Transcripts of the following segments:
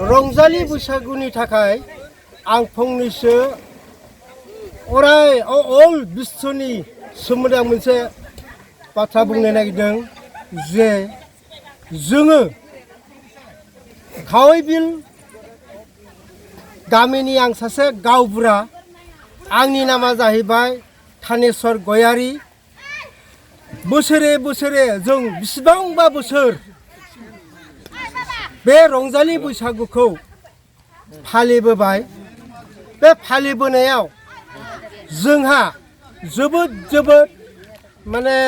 रंजालि बैसागुनि थाखाय आं फंनैसो अराय अल बिश्वनि सोमोन्दै आं मोनसे बाथ्रा बुंनो नागिरदों जे जोङो खावैबिल गामिनि आं सासे गावबुरा आंनि नामा जाहैबाय थानेश्वर गयारी बोसोरे बोसोरे जों बिसिबांबा बोसोर बे रंजालि बैसागुखौ फालिबोबाय बे फालिबोनायाव जोंहा जोबोद माने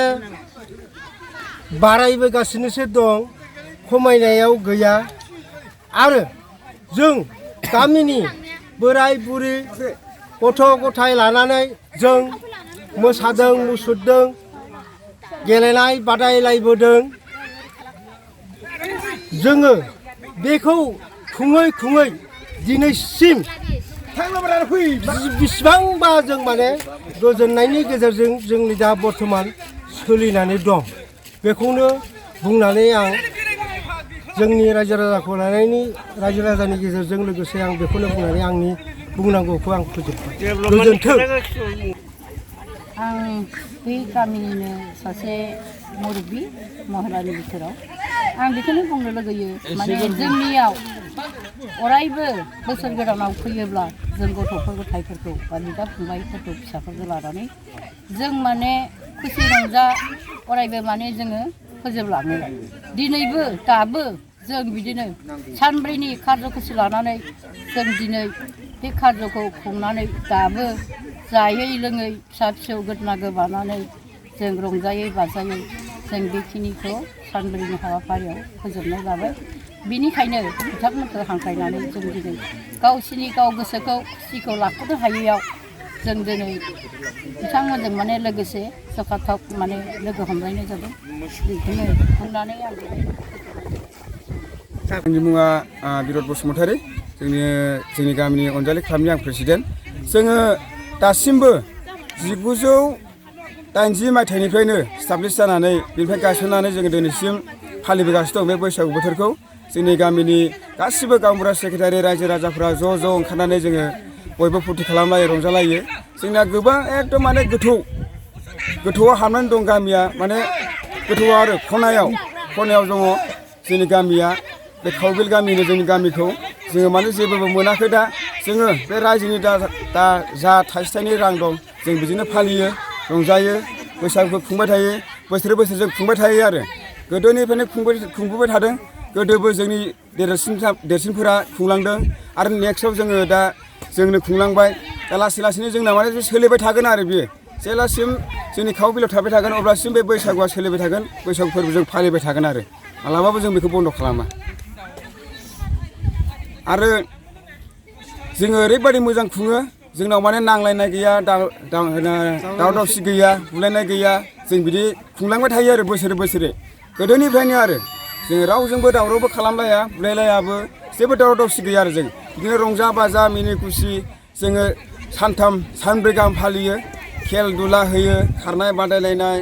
बारायबोगासिनोसो दं खमायनायाव गैया आरो जों गामिनि बोराय बुरि गथ' गथाय लानानै जों मोसादों मुसुरदों गेलेनाय बादायलायबोदों जोङो बेखौ खुङै दिनैसिम बिसिबांबा जों माने गोजोननायनि गेजेरजों जोंनि दा बर्थमान सोलिनानै दं बेखौनो बुंनानै आं जोंनि रायजो राजाखौ लानायनि रायजो राजानि गेजेरजों लोगोसे आं बेखौनो बुंनानै आंनि बुंनांगौखौ आं फोजोबबाय गोजोन्थों। आं बे गामिनिनो सासे मुरब्बी महिलानि बिथोराव आं बेखौनो बुंनो लुगैयो माने जोंनियाव अरायबो बोसोर गोदानाव फैयोब्ला जों गथ'फोर गथायफोरखौ बा बिदा फंबायफोरखौ फिसाफोरखौ लानानै जों माने खुसि रंजा अरायबो माने जोङो फोजोबलाङो दिनैबो दाबो जों बिदिनो सानब्रैनि कार्ज'खुसि लानानै जों दिनै बे कार्ज'खौ खुंनानै दाबो जायै लोङै फिसा फिसौ गोदना गोबानानै जों रंजायै बाजायै जों बेखिनिखौ सानब्रैनि हाबाफारियाव फोजोबनाय जाबाय बेनिखायनो बिथांमोनखौ हांख्रायनानै जों दिनै गावसिनि गाव गोसोखौ खुसिखौ लाख'नो हायैयाव जों दिनै बिथांमोनजों माने लोगोसे जखाथक माने लोगो हमलायनाय जादों बेखौनो बुंनानै आं आंनि मुङा बिरद बसुमतारी जोंनि गामिनि अनजालि क्लाबनि आं प्रेसिडेन्ट जोङो दासिमबो 1980 मायथाइनिफ्रायनो स्टाब्लिश जानानै बेनिफ्राय गायसननानै जोङो दिनैसिम फालिबोगासिनो दं बे बैसागु बोथोरखौ जोंनि गामिनि गासिबो गावबुरा सेक्रेटारि रायजो राजाफ्रा ज' ओंखारनानै जोङो बयबो फुरथि खालामलायो रंजालायो जोंना गोबां एकदम माने गोथौआव हाबनानै दं गामिया माने गोथौआव आरो खनायाव दङ जोंनि गामिया बे खावबिल गामिनि जोंनि गामिखौ जोङो माने जेबो मोनाखै दा जोङो बे रायजोनि दा जा थाइसे थाइनै रां दं जों बिदिनो फालियो रंजायो बैसागुखौ खुंबाय थायो बोसोरे बोसोर जों खुंबाय थायो आरो गोदोनिफ्रायनो खुंबोबाय थादों गोदोबो जोंनि देरसिनफोरा खुंलांदों आरो नेक्स्टआव जोङो दा जोंनो खुंलांबाय दा लासैनो जोंना माने सोलिबाय थागोन आरो बियो जेब्लासिम जोंनि खावबिलाव थाबाय थागोन अब्लासिम बे बैसागुआ सोलिबाय थागोन बैसागु फोरबो जों फालिबाय थागोन आरो मालाबाबो जों बेखौ बन्द' खालामा आरो जोङो ओरैबायदि मोजां खुङो जोंनाव माने नांलायनाय गैया दावराव दावसि गैया बुलायनाय गैया जों बिदि खुंलांबाय थायो आरो बोसोरे गोदोनिफ्रायनो आरो जोङो रावजोंबो दावरावबो खालामलाया बुलायलायाबो जेबो दावराव दावसि गैया आरो जों बिदिनो रंजा बाजा मिनि खुसि जोङो सानब्रै गाहाम फालियो खेल दुला होयो खारनाय बादायलायनाय